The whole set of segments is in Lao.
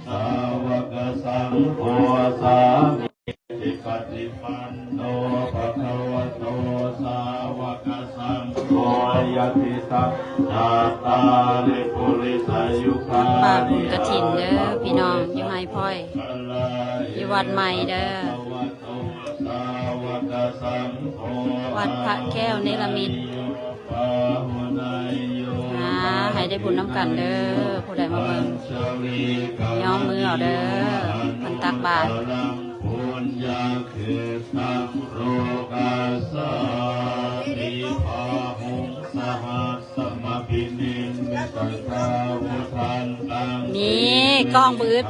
ສາວະກະສັງໂຄ ສາມີ ຕິປະຕິປັນໂນ ພະຄະວະໂຕ ສາວະກະສັງໂຄ ຍະຕິສັງ ຈັດຕາລິ ປຸລິສະຍຸຄານິ ມາບຸນກະຖິນເດີພີ່ນ້ອງ ຢູ່ໄຮ່ພ້ອຍ ຢູ່ວັດໃໝ່ເດີ ວັດພະແກ້ວເນລະມິດ ອ່າ ໃຫ້ໄດ້ບຸນນຳກັນເດີ ຜູ້ໃດມາເບິ່ງ ຍໍມືເອົາເດີ ເພິ່ນຕັກບາດ ມີກ້ອງບຶດ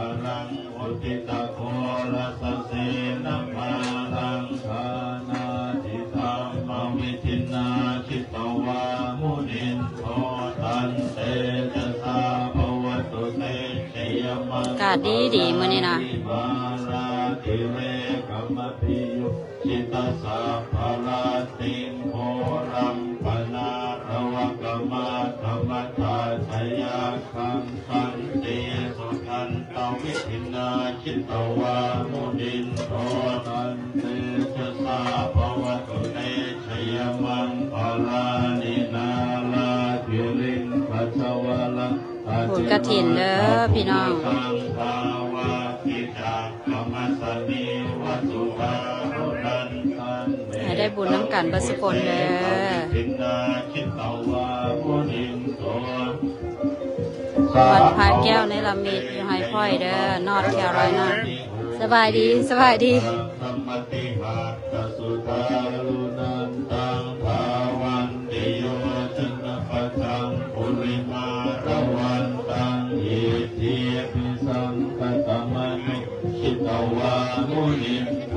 ອາກາດດີໆ ມື້ນີ້ນະ. ສັນຕິ ສຸຄັນຕະ ວິທິນາ ຈິດຕະວາ ມຸນິນໂທ ຕັນເຕຈະສາ ພະວະຕຸ ເຕ ຊະຍະມັງຄະລານິ ນາລາກິຣິງ ກະຊະວະລັງ ບຸນກະຖິນເດີພີ່ນ້ອງ ໃຫ້ໄດ້ບຸນນຳກັນເບິດສຸຄົນເດີ ວັດພະແກ້ວເນລະມິດ ຢູ່ໄຮ່ພ້ອຍເດີ North Carolina. ສະບາຍດີ ສະບາຍດີ. ສິດຖະວາ ມຸນິນໂທ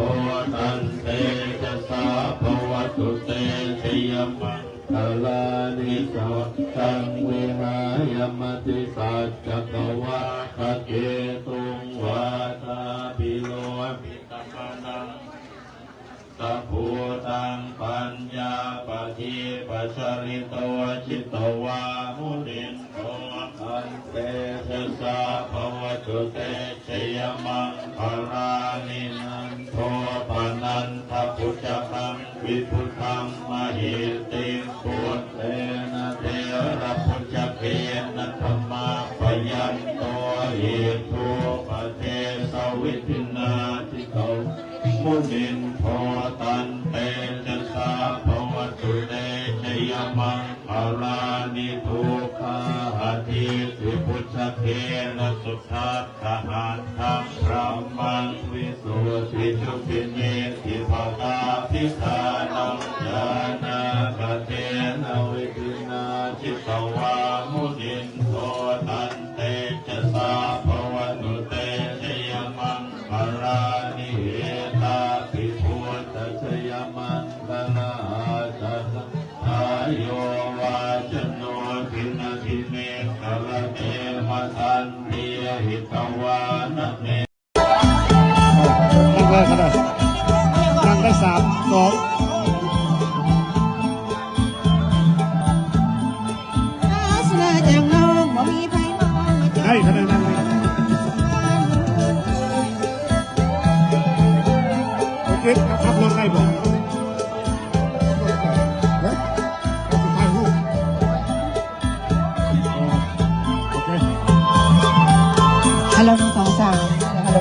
ຕັນເຕຈະສາ ພະວະຕຸ ເຕ ຊະຍະມັງຄະລານິ ສະວັດທັງ ວິຫາຍະ ມະຕິສັດຈະກະວາທະເກຕຸງ ວາທາພິໂລພິຕະມະນັງ ສະພູຕັງ ປັນຍາປະທີປະສະລິໂຕ ຈິດຕະວາ ມຸນິນໂທ ຕັນເຕຈະສາ ພະວະຕຸ ເຕ ຊະຍະມັງຄະລານິ ນັນໂທປະນັນທະພຸດທະຄັງ ວິພຸດທະມະຫິຕິ ປຸດເຕນະເຖລະບຸດຈະເກນະ ທຳມາປະຍັນໂຕ ອິດທຸປະເທສະ ວິທິນາ ຈິດຕະວາ ມຸນິນໂທ ຕັນເຕຈະສາ ພະວະຕຸ ເຕ ຊະຍະມັງຄະລານິ ທຸກຂາອະທິຕິ ບຸດຈະເກນະ ສຸທັດ ທະຫັດຖະ ບຣະມັງ ວິສຸດທິຈຸຕິນິດຖິ ປະຕາພິທານັງ ຍານາກະເທນະ ວິທິນາ ຈິດຕະວາ ມຸນິນໂທ ຕັນເຕຈະສາ ພະວະຕຸ ເຕ ຊະຍະມັງຄະລານິ ເຫຕາພິປຸດທະຈະຍະມັງຄະລາອາຈານ ທາໂຍວາຊະໂນ ທິນະທິເມຂະລະເຕມະທັນຕິ ຫິຕະວານະເມ ນັ່ງໄດ້ຂະໜາດ ນັ່ງໄດ້ສາມ ສອງ ໄດ້ຂະໜາດນັ້ນເລີຍ ໂອເຄ ຂັບລົດໄດ້ບໍ່? ຮະ? ຖ່າຍຮູບ ໂອເຄ ຮັລໂຫຼ ໜຶ່ງ ສອງ ສາມ ຮັລໂຫຼ.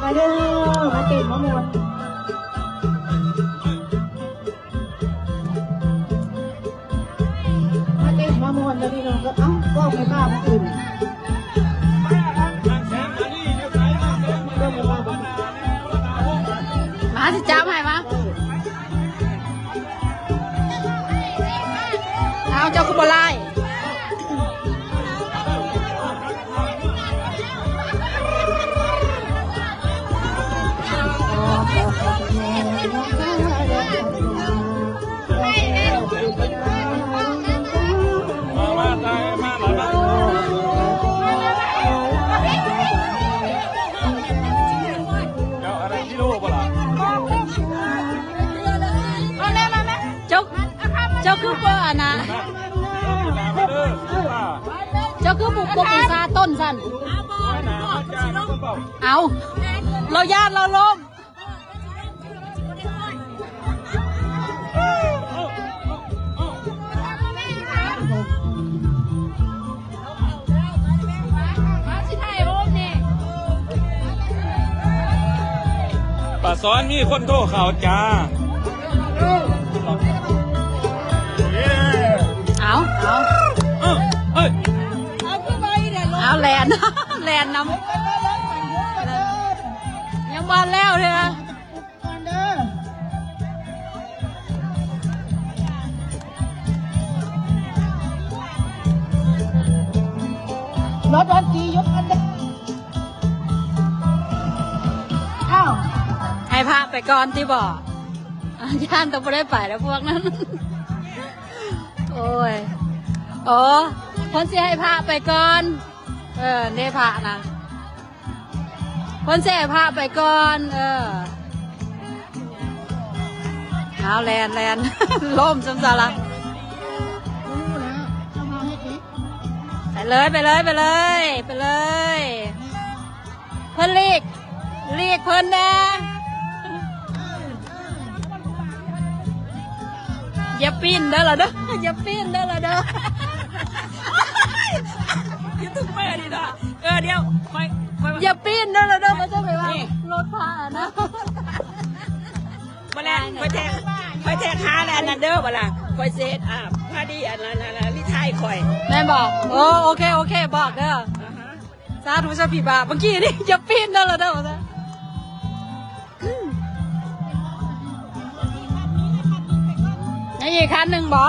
ມາເດີ ມາເຕັ້ນມາມ່ວນ ມາເຕັ້ນມາມ່ວນແລ້ວນີ້ເນາະ ກໍ ເອົ້າ ເວົ້າແມ່ບ້ານຜູ້ອື່ນ ເວົ້າແມ່ບ້ານຜູ້ອື່ນ ມາຊິຈັບໃຫ້ມາ ເອົາ ເຈົ້າຄືບໍ່ລາຍ? ອໍ ເຈົ້າຄືບໍ່ອັນນະ ເຈົ້າຄືບໍ່ ບໍ່ບູຊາຕົ້ນຊັ້ນ? ເອົາ ລາວຢ້ານລາວລົ້ມ. ປາສອນມີຄົນໂທເຂົ້າຈ້າ. ເອົາ ເອົາ ເອີ ເອີ ເອົາ ແລ່ນ ແລ່ນນຳ ຍັງບໍ່ແລ້ວເທື່ອ. ກ່ອນເດີ ລົດດົນຕີຢຸດກ່ອນເດີ. ອ້າວ ໃຫ້ພະໄປກ່ອນຕິບໍ? ຢ້ານແຕ່ບໍ່ໄດ້ໄປແລ້ວພວກນັ້ນ. ໂອ້ຍ ໂອ້ ເພິ່ນຊິໃຫ້ພະໄປກ່ອນ. ເອີ ເດ້ພະນະ. ເພິ່ນແຊ່ພະໄປກ່ອນ ເອີ ເອົາ ແລ່ນ ແລ່ນ ລົ້ມຊຳຊະລະ ໄປເລີຍ ໄປເລີຍ ໄປເລີຍ ໄປເລີຍ ເພິ່ນຫຼີກ ຫຼີກເພິ່ນແດ່. ຢ່າປີ້ນເດີລະເດີ ຢ່າປີ້ນເດີລະເດີ ຢູທູບເບີນີ້ເນາະ. ເອີ ດຽວ ຂ້ອຍ ຂ້ອຍ ຢ່າປີ້ນເດີລະເດີ ບໍ່ໃຊ່ໄປວ່າລົດພະນະ. ບໍ່ແລ້ວ ຂ້ອຍແທັກ ຂ້ອຍແທັກຫາແລ້ວອັນນັ້ນເດີ ບໍ່ລະ ຂ້ອຍຊິເຮັດ ອ່າ ພາດີອັນນັ້ນ ອັນນັ້ນ ລີທາຍຂ້ອຍ ແມ່ນບໍ່? ໂອ ໂອເຄ ໂອເຄ ບອກເດີ. ສາທຸ ສາພິບາ ເມື່ອກີ້ນີ້ ຢ່າປີ້ນເດີລະເດີ ວ່າຊັ້ນ. ຍັງອີກຄັນໜຶ່ງບໍ?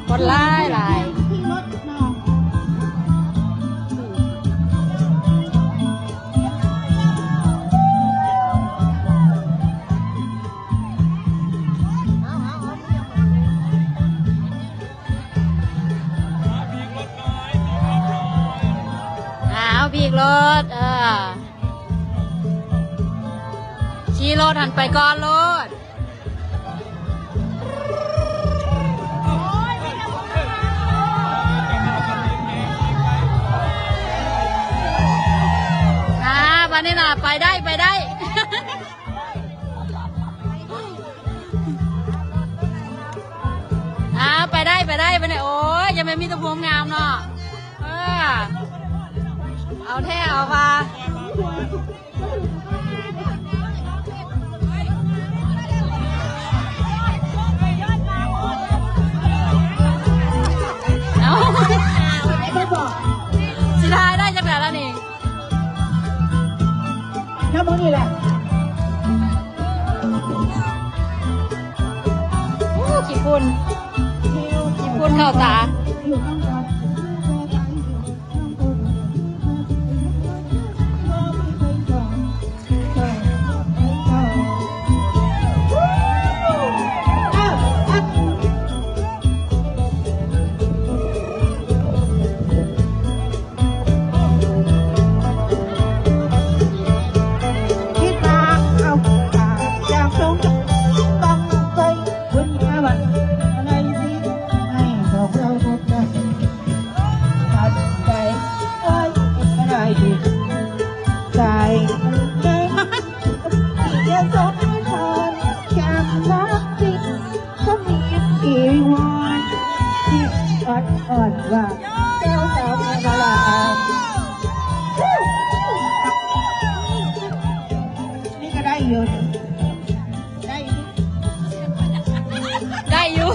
ຄົນຫຼາຍຫຼາຍ. ອ້າວ ບີກລົດ ເອີ ຂີ່ລົດຫັ້ນໄປກ່ອນໂລດ. ອ່າ ບາດນີ້ນະ ໄປໄດ້ ໄປໄດ້ ອ່າ ໄປໄດ້ ໄປໄດ້ ບາດນີ້. ໂອ້ຍ ຢ່າແມ່ນມີແຕ່ຜູ້ງາມເນາະ ເອີ ເອົາແທ້ເອົາວ່າ. ເອົ້າ ຊິຖ່າຍໄດ້ຈັ່ງໃດລະນີ້? ແນວບໍ່ນີ້ແຫຼະ ໂອ້ ຂີ້ຝຸ່ນ ຂີ້ຝຸ່ນເຂົ້າຕາ. ນີ້ກະໄດ້ຢູ່ ໄດ້ຢູ່ ໄດ້ຢູ່.